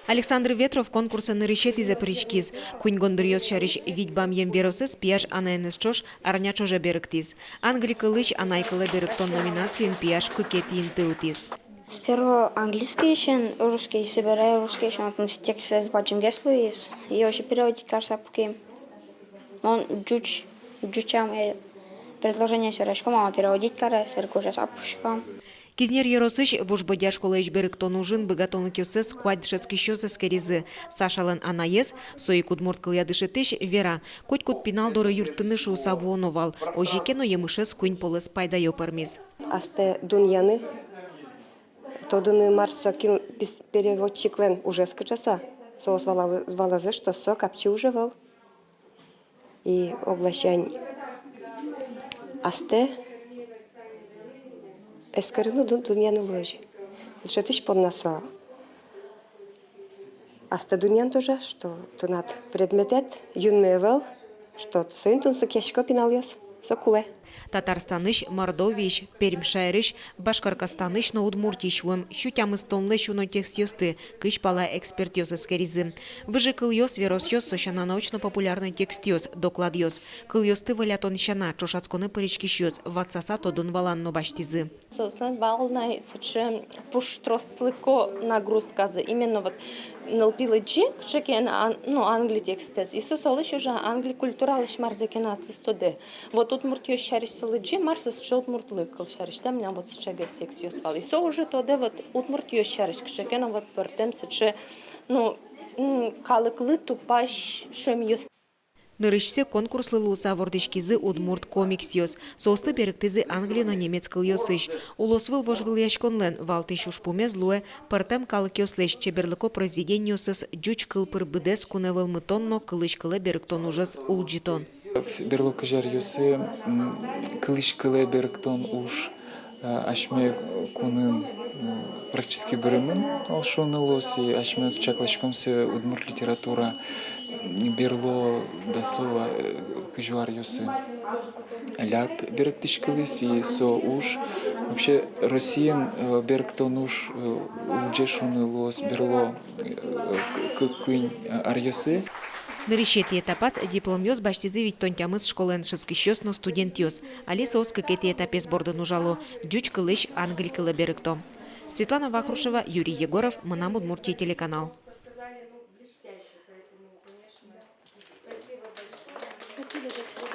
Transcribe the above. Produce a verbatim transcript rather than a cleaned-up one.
Александр Ветров конкурсэ нырысетӥзэ пыриськиз. Куинь гондыръёс сярысь «Вить бамъем веросэз» пияш анаеныз ӵош арня ӵоже берыктӥз. Англи кылысь анай кылэ берыктон номинациын пияш кыкетӥ инты утӥз. Сперва английскийысен русский собирай, русскийысен отын текстэз бадӟымгес луиз, и озьы переводить карыса пуким. Мон ӟуч, ӟучам, э, предложениез верасько, мон переводить каро, сэркужаса пукисько. Кизнер ёросысь Вуж Бӧдья школаысь берыктон ужын быгатонлыкъёссэс куать дышетскисьёс эскеризы. Сашалэн анаез, со ик удмурт кылъя дышетӥсь, вера, котькуд пинал доры юрттыны шуыса вуоно вал, озьы ке но емышез куинь полэс пайдаё пӧрмиз. Астэ дунъяны, тодыны, мар со, кин пис-, переводчиклэн ужез кыӵе со. Соос валалы-, валазы, что со капчи уж ӧвӧл. И огласянь астэ эскерыны, дун-, дунъяны луэ озьы. Дышетӥсь понна со астэ дунъян тоже, что тынад предметэд юнме ӧвӧл, что соин тунсыкъясько пиналъёс, со кулэ. Татарстанысь, Мордовиысь, Пермь шаерысь, Башкортостанысь но Удмуртиысь вуэм сю тямыстонлэсь уно текстъёсты кызь пала экспертъёс эскеризы. Выжыкылъёс, веросъёс, со сяна научно-популярной текстъёс, докладъёс. Кылъёсты волятон сяна ӵошатсконэ пыриськисьёс ватсаса тодон-валан но басьтӥзы. Соослэн вал на сыӵе пуштрослыко нагрузказы. Именно вот нылпи лыдӟе кыӵе ке но ан-, ну, англи текстэз. И со солэсь уже англи культуралэсь марзэ ке но аслыз тодэ. Вот удмуртъёс сярысь со лыдӟе, мар со сыӵе удмуртлык кыл сярысь, да, милям вот сыӵегес текстъёс вал. И со уже тодэ вот удмуртъёс сярысь кыӵе ке но вот пӧртэм сыӵе, ну, м, калыклы тупась шӧмъёс. Нырысьсэ конкурслы луыса вордӥськизы удмурт комиксъёс. Соосты берыктӥзы англи но немец кылъёсысь. Улосвыл вожвылъяськонлэн валтӥсь ужпумез луэ пӧртэм калыкъёслэсь чеберлыко произведениосыз ӟуч кыл пыр быдэс кунэ вӧлмытон но кылысь кылэ берыктон ужез улӟытон. Берло кызь аръёсы, м, кылысь кылэ берыктон уж, э, асьме кунын, м, практически быремын, озьы шуыны луоз, и асьмеос чакласьком сое удмурт литература, м, берло дасо, э, кызё аръёсы ляб берыктӥсь кылыз, и со уж вообще Россиын, э, берыктон уж, э, улӟе шуыны луоз берло, э, к-, куинь, э, аръёсы. Нырысетӥ этапаз дипломъёс басьтӥзы витьтон тямыс школаын дышетскисьёс но студентъёс. Али соос кыкетӥ этапез бордын ужало, ӟуч кылысь англи кылэ берыкто. Светлана Вахрушева, Юрий Егоров, «Мынам Удмуртие» телеканал.